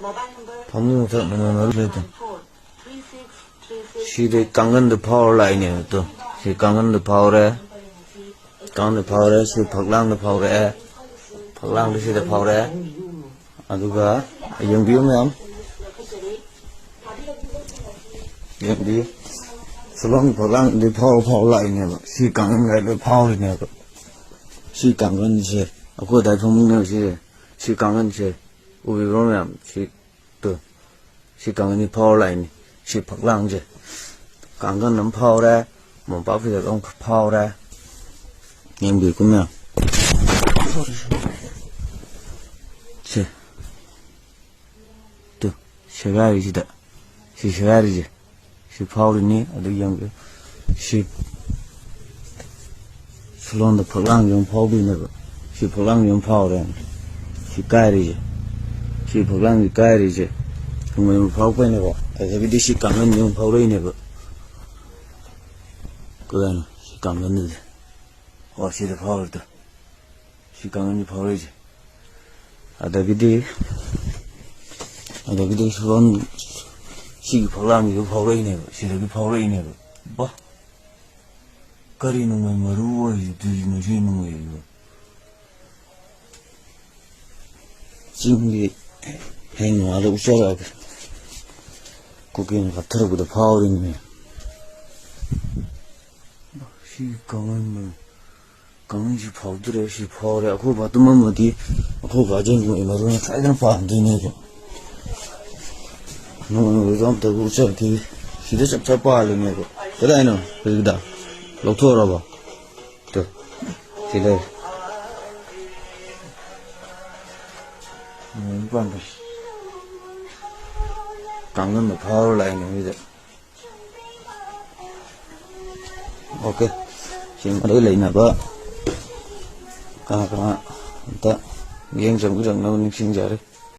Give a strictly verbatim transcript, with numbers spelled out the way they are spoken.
ꯐꯃꯨꯡ ꯃꯊꯛ ꯅꯣꯡꯃꯩ ꯃꯔꯨ ꯂꯩꯇꯦ꯫ ꯁꯤꯗꯩ ꯀꯥꯡꯒꯟꯗ ꯐꯥꯎꯔ ꯂꯥꯛꯏꯅꯦꯕ꯫ ꯇꯨ, ꯁꯤ ꯀꯥꯡꯒꯟꯗ ꯐꯥꯎꯔꯦ꯫ ꯀꯥꯡꯒꯟꯗ ꯐꯥꯎꯔꯦ꯫ ꯁꯤ ꯐꯛꯂꯥꯡꯗ ꯐꯥꯎꯔꯛꯑꯦ꯫ ꯐꯛꯂꯥꯡꯗ ꯁꯤꯗ ꯐꯥꯎꯔꯛꯑꯦ꯫ ꯑꯗꯨꯒ ꯌꯦꯡꯕꯤꯌꯨ ꯃꯌꯥꯝ꯫ ꯌꯦꯡꯕꯤꯌꯨ꯫ ꯁꯨꯂꯣꯡ ꯐꯛꯂꯥꯡꯗꯩ ꯐꯥꯎꯔ ꯐꯥꯎꯔ ꯂꯥꯛꯏꯅꯦꯕ꯫ ꯁꯤ ꯀꯥꯡꯒꯟ ꯀꯥꯏꯗ ꯐꯥꯎꯔꯤꯅꯦꯕ꯫ ꯁꯤ ꯀꯥꯡꯒꯟꯁꯦ ꯑꯩꯈꯣꯏ ꯑꯗꯥꯏ ꯐꯃꯨꯡꯅꯦꯕ ꯁꯤꯁꯦ꯫ ꯁꯤ ꯀꯥꯡꯒꯟꯁꯦ ꯎꯕꯤꯕ꯭ꯔꯣ ꯃꯌꯥꯝ? ꯁꯤ ꯇꯨ꯫ ꯁꯤ ꯀꯥꯡꯒꯟꯁꯤ ꯐꯥꯎꯔ ꯂꯥꯛꯏꯅꯤ꯫ ꯁꯤ ꯐꯛꯂꯥꯡꯁꯦ꯫ ꯀꯥꯡꯒꯟ ꯑꯃ ꯐꯥꯎꯔꯦ꯫ ꯃꯣꯝꯄꯥꯛ ꯐꯤꯗꯛ ꯑꯃ ꯐꯥꯎꯔꯦ꯫ ꯌꯦꯡꯕꯤꯌꯨꯀꯣ ꯃꯌꯥꯝ꯫ ꯁꯦ꯫ ꯇꯨ꯫ ꯁꯦꯒꯥꯏꯔꯤꯁꯤꯗ꯫ ꯁꯤ ꯁꯦꯒꯥꯏꯔꯤꯁꯦ꯫ ꯁꯤ ꯐꯥꯎꯔꯤꯅꯤ꯫ ꯑꯗꯨ ꯌꯦꯡꯕꯤꯌꯨ꯫ ꯁꯤ ꯁꯨꯂꯣꯟꯗ ꯐꯛꯂꯥꯡꯁꯦ ꯑꯃꯨꯛ ꯐꯥꯎꯗꯣꯏꯅꯦꯕ꯫ ꯁꯤ ꯐꯛꯂꯥꯡꯁꯦ ꯑꯃꯨꯛ ꯐꯥꯎꯔꯦ꯫ ꯁꯤ ꯀꯥꯏꯔꯤꯁꯦ꯫ ꯁꯤ ꯐꯛꯂꯥꯡꯁꯦ ꯀꯥꯏꯔꯤꯁꯦ꯫ ꯅꯣꯡꯃꯩ ꯑꯃꯨꯛ ꯐꯥꯎꯔꯛꯄꯩꯅꯦꯕ꯫ ꯑꯗꯒꯤꯗꯤ ꯁꯤ ꯀꯥꯡꯒꯟꯁꯦ ꯑꯃꯨꯛ ꯐꯥꯎꯔꯛꯏꯅꯦꯕ꯫ ꯀꯗꯥꯏꯅꯣ? ꯁꯤ ꯀꯥꯡꯒꯟꯗꯨꯗꯤ꯫ ꯑꯣ, ꯁꯤꯗ ꯐꯥꯎꯔꯦ ꯇꯨ꯫ ꯁꯤ ꯀꯥꯡꯒꯟꯁꯦ ꯐꯥꯎꯔꯛꯏꯁꯦ꯫ ꯑꯗꯒꯤꯗꯤ, ꯑꯗꯒꯤꯗꯤ ꯁꯨꯂꯣꯟ ꯁꯤꯒꯤ ꯐꯛꯂꯥꯡꯁꯤꯁꯨ ꯐꯥꯎꯔꯛꯏꯅꯦꯕ꯫ ꯁꯤꯗꯒꯤ ꯐꯥꯎꯔꯛꯏꯅꯦꯕ꯫ ꯕꯥ! ꯀꯔꯤ ꯅꯣꯡꯃꯩ ꯃꯔꯨ ꯑꯣꯏꯔꯤꯗꯨꯅꯣ ꯁꯤ ꯅꯣꯡꯃꯩꯗꯨꯕꯨ? ꯆꯤꯡꯒꯤ ꯍꯌꯦꯡ ꯅꯣꯡꯉꯥꯜꯂ ꯎꯠꯆꯔꯛꯑꯒꯦ꯫ ꯀꯨꯀꯤꯅ ꯀꯥꯞꯊꯔꯛꯄꯗ ꯐꯥꯎꯔꯤꯅꯦ꯫ ꯁꯤ ꯀꯥꯡꯒꯟ, ꯀꯥꯡꯒꯟꯁꯤ ꯐꯥꯎꯗ꯭ꯔꯦ, ꯁꯤ ꯐꯥꯎꯔꯦ꯫ ꯑꯩꯈꯣꯏ ꯕꯥ ꯇꯨꯝꯃꯝꯃꯗꯤ ꯑꯩꯈꯣꯏ ꯕꯥꯁꯦ ꯅꯣꯡꯃꯩ ꯃꯔꯨꯅ ꯁꯣꯏꯗꯅ ꯄꯥꯟꯗꯣꯏꯅꯦꯕ꯫ ꯅꯣꯡꯃꯩ ꯃꯔꯨꯗꯣ ꯑꯝꯇꯕꯨ ꯎꯠꯆꯔꯛꯈꯤꯒꯦ꯫ ꯁꯤꯗ ꯆꯞ ꯆꯞ ꯄꯥꯜꯂꯤꯅꯦꯕ꯫ ꯀꯗꯥꯏꯅꯣ ꯍꯧꯖꯤꯛꯀꯤꯗꯣ? ꯂꯧꯊꯣꯛꯑꯔꯕꯣ? ꯇꯨ, ꯁꯤ ꯂꯩꯔꯦ꯫ ꯅꯣꯡꯃꯩ ꯄꯥꯟꯕꯁꯦ꯫ ꯀꯥꯡꯒꯟꯗ ꯐꯥꯎꯔ ꯂꯥꯛꯏꯅꯦ ꯁꯤꯗ꯫ ꯑꯣꯀꯦ꯫ ꯁꯤ ꯃꯔꯤ ꯂꯩꯅꯕ ꯀꯅꯥ ꯀꯅꯥ ꯑꯝꯇ ꯃꯤꯠꯌꯦꯡ ꯆꯪꯕꯤꯔꯛꯅꯕ ꯅꯤꯡꯁꯤꯡꯖꯔꯤ꯫